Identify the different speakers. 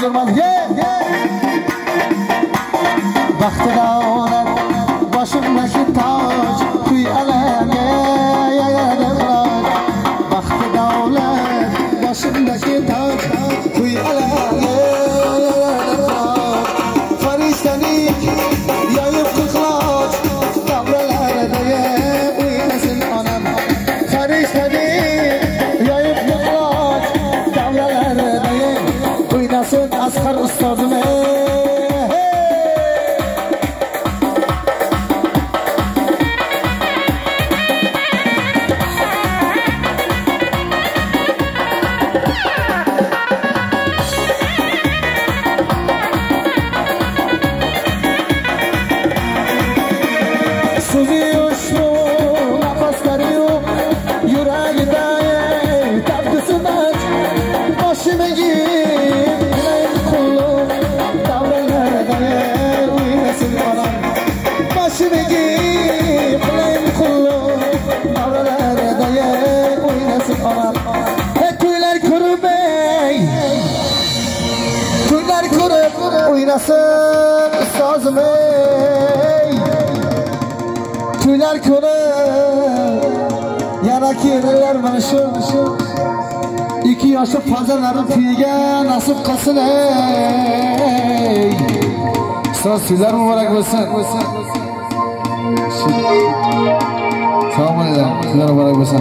Speaker 1: ko'rmadi. Baxti davlat boshimdagi toj, kuy alamga baxti davlat boshimdagi toj, kuy alamga farishtalik yoyib qilqloch davralarda o'ynasin onam. Farishtalik yoyib qilqloch davralarda o'ynasin Asqar ustozim. O'ynasın ustozim ey, to'ylar ko'rib yana kelinlar mana shu 2 yoshli farzandlarini to'yiga nasib qilsin ey. Ustoz, to'ylar muborak bo'lsin. Sog' bo'linglar, to'ylar muborak bo'lsin.